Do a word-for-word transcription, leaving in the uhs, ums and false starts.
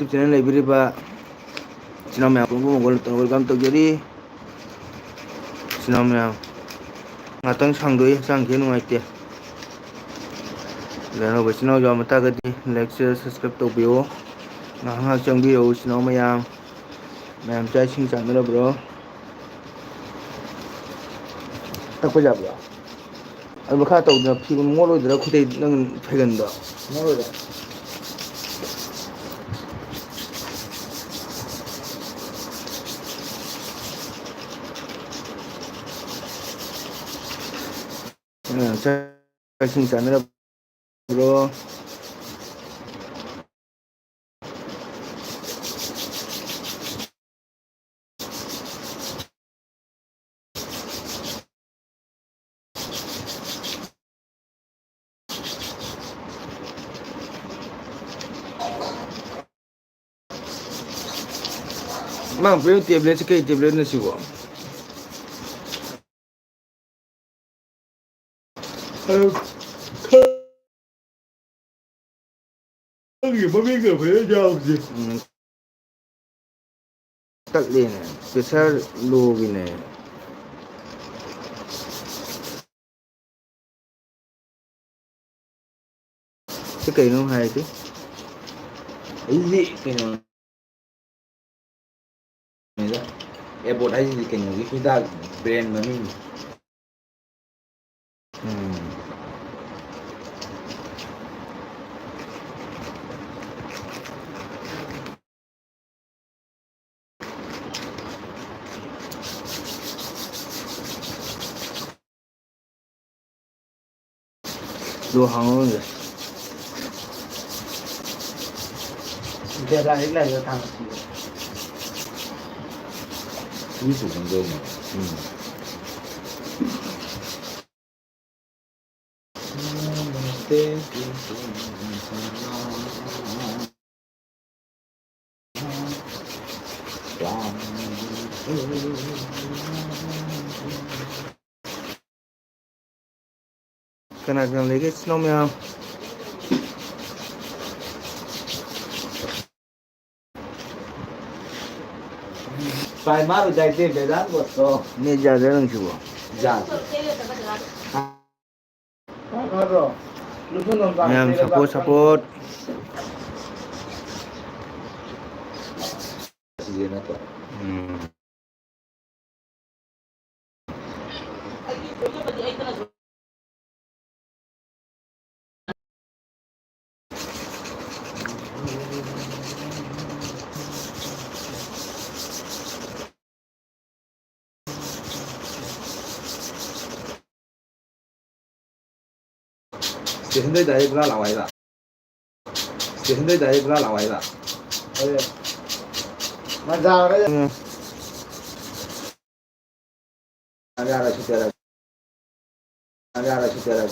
YouTube channel ꯂꯩꯕꯤꯔꯤꯕ ꯏꯆꯤꯟ ꯏꯅꯥꯎ ꯃꯌꯥꯝ ꯄꯨꯝꯅꯃꯛ welcome ꯇꯧꯖꯔꯤ꯫ ꯏꯆꯤꯟ ꯏꯅꯥꯎ ꯃꯌꯥꯝ, ꯉꯥꯛꯇꯪ ꯁꯥꯡꯗꯣꯛꯏ, ꯍꯛꯆꯥꯡ ꯈꯤꯇꯪ ꯅꯨꯡꯉꯥꯏꯇꯦ꯫ ꯑꯅꯧꯕ ꯏꯆꯤꯟ ꯏꯅꯥꯎ ꯌꯥꯎꯔꯝꯕ ꯇꯥꯔꯒꯗꯤ like, share, subscribe ꯇꯧꯕꯤꯌꯨ꯫ ꯉꯥꯏꯍꯥꯛ ꯉꯥꯏꯍꯥꯛ ꯆꯪꯕꯤꯔꯛꯎ ꯏꯆꯤꯟ ꯏꯅꯥꯎ ꯃꯌꯥꯝ꯫ ꯃꯌꯥꯝ ꯆꯥꯛ ꯏꯁꯤꯡ ꯆꯥꯅꯔꯕ꯭ꯔꯣ? ꯇꯛꯄ ꯌꯥꯕ꯭ꯔꯣ? ꯑꯗꯨ ꯃꯈꯥ ꯇꯧꯗꯅ ꯐꯤꯔꯣꯟ ꯃꯣꯠꯂꯣꯏꯗ꯭ꯔꯥ ꯈꯨꯗꯩ ꯅꯪ ꯐꯩꯒꯟꯗꯣ? ꯃꯣꯠꯂꯣꯏꯗ꯫ ꯑ, ꯆꯥꯛ ꯏꯁꯤꯡ ꯆꯥꯅꯔꯕ꯭ꯔꯣ? ꯃꯥ ꯄꯤꯔꯛꯏ tablet ꯁꯤ ꯀꯩ tablet ꯅꯣ ꯁꯤꯕꯣ? ꯈꯪꯗꯦ, ꯃꯃꯤꯡꯒ ꯐꯖꯅ ꯌꯥꯎꯗꯦ꯫ ꯎꯝ꯫ ꯇꯠꯂꯦꯅꯦ, pressure low ꯒꯤꯅꯦ꯫ ꯁꯤ ꯀꯩꯅꯣ ꯍꯥꯏꯗꯤ? ꯑꯩꯗꯤ ꯀꯩꯅꯣ, ꯑꯦꯕꯣꯠ ꯍꯥꯏꯁꯤꯗꯤ ꯀꯩꯅꯣꯒꯤ ꯍꯤꯗꯥꯛ brand ꯃꯃꯤꯡꯅꯤ꯫ ꯎꯝ꯫ ꯑꯗꯨ ꯍꯥꯡꯍꯧꯔꯁꯦ꯫ ꯕꯦꯂꯥ ꯍꯦꯛ ꯂꯩꯔꯒ ꯊꯥꯡꯒꯠꯄꯤꯌꯨ꯫ ꯃꯤ ꯄꯨꯐꯝꯗꯣ ꯑꯃꯨꯛ꯫ ꯎꯝ꯫ ꯀꯅꯥ ꯀꯅꯥ ꯂꯩꯒꯦ ꯏꯆꯤꯟ ꯏꯅꯥꯎ ꯃꯌꯥꯝ? ꯄ꯭ꯔꯥꯏꯃꯥꯔ ꯑꯣꯏꯗꯥꯏꯗꯦ ꯕꯦꯗꯥꯟ ꯕꯣꯁꯇꯣ꯫ ꯅꯦꯠ ꯌꯥꯗ꯭ꯔꯥ ꯅꯪꯁꯤꯕꯣ? ꯌꯥꯗꯦ꯫ ꯃꯌꯥꯝ ꯁꯞꯄꯣꯔꯠ, ꯁꯞꯄꯣꯔꯠ꯫ ꯎꯝ꯫ ꯁ꯭ꯇꯦꯁꯟꯗꯩ ꯗꯥꯏꯔꯦꯛ ꯄꯨꯔꯥ ꯂꯥꯛꯑꯣ ꯍꯥꯏꯕ꯫ ꯁ꯭ꯇꯦꯁꯟꯗꯩ ꯗꯥꯏꯔꯦꯛ ꯄꯨꯔꯥ ꯂꯥꯛꯑꯣ ꯍꯥꯏꯕ꯫ ꯃꯟꯖꯥꯔ ꯁꯨꯇꯦꯔꯥ꯫ ꯃꯟꯖꯥꯔ ꯁꯨꯇꯦꯔꯥ꯫